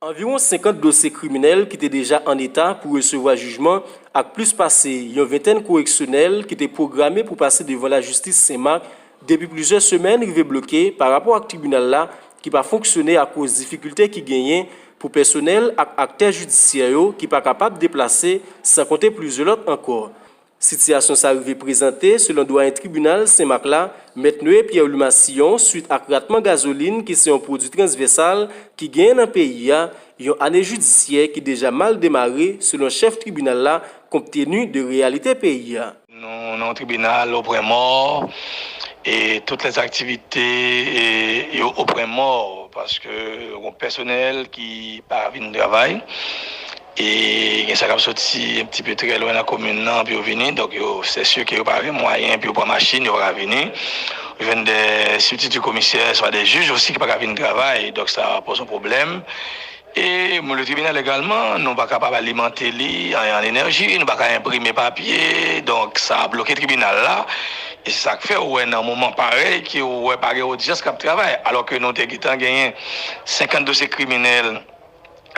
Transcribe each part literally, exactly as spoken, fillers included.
Anviwon senkant dosye kriminèl ki te deja an eta pou resevwa jijman ak plis pase yon ventèn koreksyonèl ki te pwograme pou pase devan lajistis Senmak depi plizyè semèn rive bloke pa rapò ak tribinal la ki pa fonksyone akoz difikilte ki genyen pou pèsonèl ak aktè jidisyè yo ki pa kapab deplase, san konte plizyè lòt ankò. Sitiyasyon sa rive prezante selon dwayen tribinal Senmak la, Mèt Noé Pierre Louis Massillon, swit ak ratman gazolin ki se yon pwodui transvèsal ki genyen nan peyi a, yon ane jidisyè ki deja mal demare selon chèf tribinal la, konpteni de reyalite peyi a. Nou nan yon tribinal o pwen mò, e tout lè aktivite e, yo o pwen mò, paske yon pèsonèl ki pa vin travay, e gen sa k ap soti yon ti pe trè lwen nan komin nan pou yo vini, donk yo, se si ke yo pa gen mwayen pou yo pran machin, yo pa ka vini. Ou jwenn de sibtiti komisè, swa de jij osi ki pa ka vin travay, donk sa poze yon pwoblèm. E le tribinal egalman, nou pa kapab alimante li an, an enèji, nou pa ka enprime papye, donk sa bloke tribinal la. E se sa k fè ou wè nan moman parèy ke ou wè pa gen odyans k ap travay, alò ke nou te gentan genyen senkant dosye kriminèl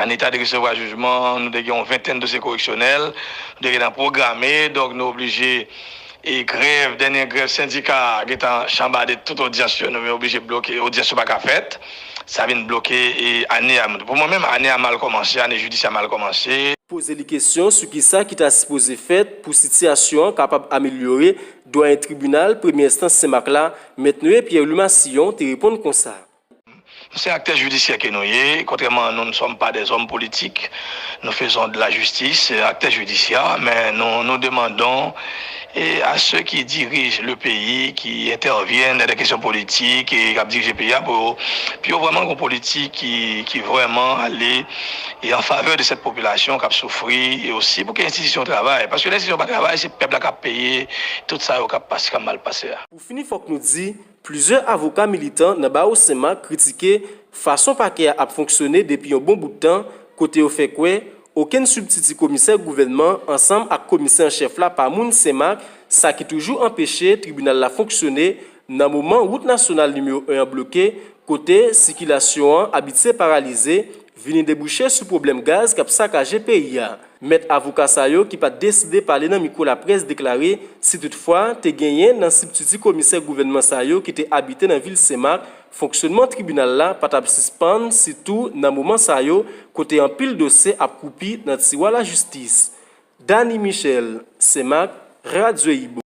an eta de resevwa jijman, nou te gen yon ventèn dosye koreksyonèl, nou te gentan pwograme, donk nou oblije e grèv, dènye grèv sendika a gentan chanbade tout odyans yo, nou oblije bloke, odyans yo pa ka fèt. Sa vin bloke e ane a. Pou mwen menm, ane a mal kòmanse, ane jidisyè a mal kòmanse. Poze li kesyon sou kisa ki ta sipoze fèt pou sitiyasyon an kapab amelyore, dwayen tribinal premye enstans Senmak la, Mèt Noé Pierre Louis Massillon, te reponn konsa. Se aktè jidisyè ke nou ye, kontrèman a nou, nous sommes pas des hommes politiques, nous faisons de la justice, aktè jidisyè, men nou, nous demandons e à ceux qui dirigent le pays, qui interviennent dans des questions politiques e k ap dirije peyi a pou, pou yo vrèman gen yon politik ki, ki vrèman ale e an favè de cette population k ap soufri e osi pou ke enstitisyon travay, paske lè enstitisyon pa travay, se pèp la k ap peye tout sa yo k ap pase, k ap mal pase a. Pou fini, fòk nou di, plizyè avoka militan nan bawo Senmak kritike fason pakè a ap fonksyone depi yon bon bout tan, kote yo fè kwè okenn sibtiti komisè gouvènman ansanm ak komisè an chèf la pa moun Senmak, sa ki toujou anpeche tribinal la fonksyone nan moman wout nasyonal nimewo en an bloke, kote sikilasyon an abitye paralize, vini debouche sou pwoblèm gaz k ap sakaje peyi a. Mèt avoka sa yo ki pa t deside pale nan mikwo laprès deklare si toutfwa te genyen nan sibtiti komisè gouvènman sa yo ki te abite nan vil Senmak, fonksyònman tribinal la pa t ap sispann, sitou nan moman sa yo kote anpil dosye ap kwoupi nan tiwa lajistis. Dany Michel, Senmak, Radyo Ibo.